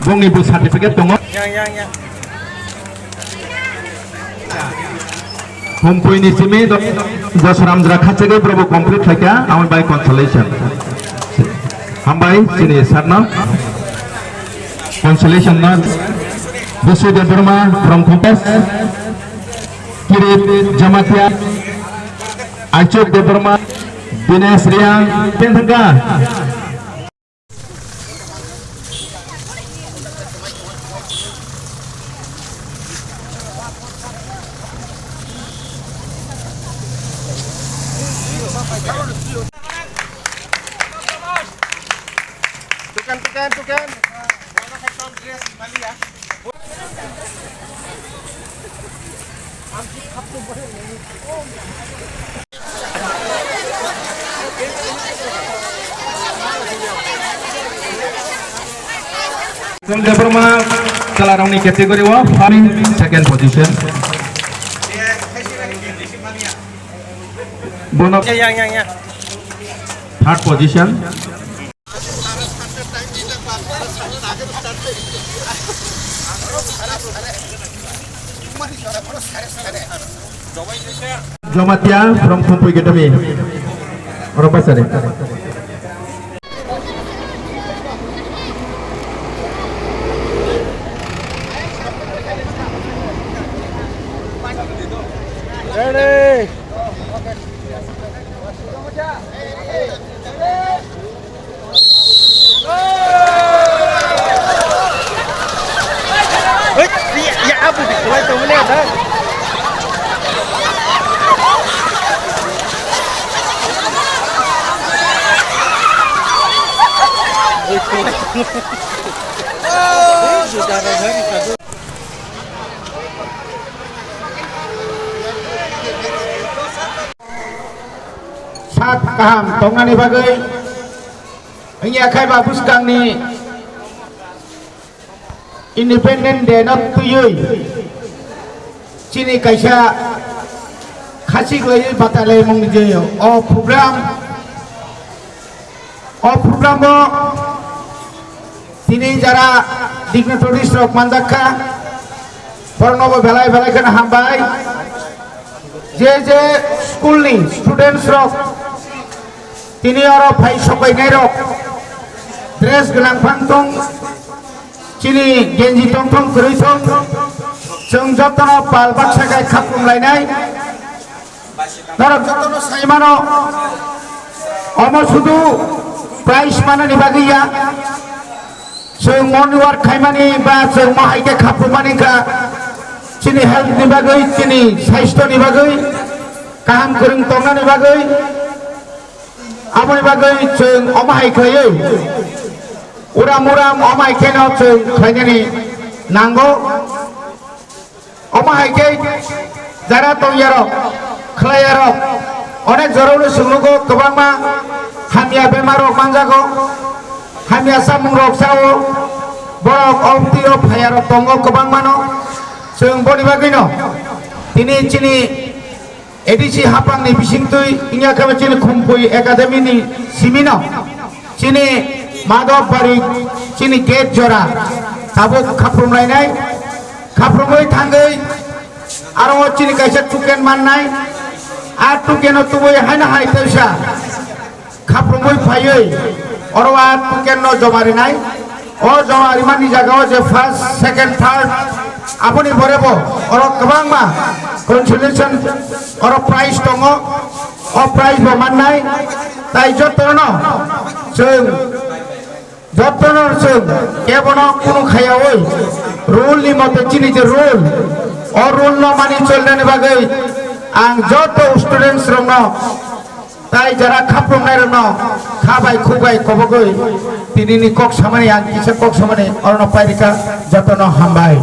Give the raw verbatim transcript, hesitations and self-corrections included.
Bongni bo certificate tongo. Yang, yang, yang. Humpui ni simi do-, Dosram jora khachegwi borok bo complete khlaikha, amo bai consolation. Hambai chini sir no. Consolation no. Busu Debbarma from Compass. Kirit Jamatia. Aichuk Debbarma. Dinesh Riang. Pen thangka. Tukan, tukan, tukan. Chwng Debbarma chwlarokni category o first, second position. Bono yang, yang, yang. Third position. Jamatia from Thumpui Academy. Oro pasari. Ready. Hei, ya, ya, abu di kulai tong ni ada. Hei, kulai. Hei, sudah ada hari satu. Sak kaham tongnani bagwi wngya khai ba bwskangni Independent Day no twiwi chini kaisa khachik laiwi batai laimungni je o program. O program o tini jara dignitaries rok manjak kha, borokno bo belai belai kheno hambai. Je je school ni students rok tini oro phai sokainai rok dress gwnang phang tong, chini genji tong thong kwrwi thong, chwng jotono pal baksa khai khaprum lainai. Norok jotono sai mano, omo sudu prize manani bagwi ya. Chwng morning walk khaimani ba chwng mo hai khe khapumani kha chini health ni bagwi, chini saisto ni bagwi, kaham kwrwng tongnani bagwi. Aboni bagwi chwng omo hai khlaiwi uram uram omo hai kheno chwng khlainani nango. Omo hai khe jara tongyarok, khlaiyarok, onek jorao no chwng nugo, kwbangma hamya bemar rok manjago, hamya samung rok sao, borok o twi o phaiya rok tongo kwbangma no. Chwng boni bagwi no tini chini A D C hapang ni bisingtwi wngya khe chini Khumpui Academy ni simi no. Chini Madhobari, chini gate jora tabuk khaprum lainai, khaprumwi thangwi aro o chini kaisa token mannai, a token o tubui haino hai teisa khaprumwi phaiwi oro a token no joma rinai, o joma rimani jaga o je first, second, third aboni pore bo oro kwbangma consolation oro prize tongo. O prize bo mannai, tai jotono chwng, jotono chwng kebono kunu khayaui rule ni mote chini je rule, o rule no mani cholnani bagwi ang joto students rokno tai jara khaprumnai rokno kha bai khuk bai kobogwi tinini kok samani ang kisa kok samani orono pairika jotono hambai.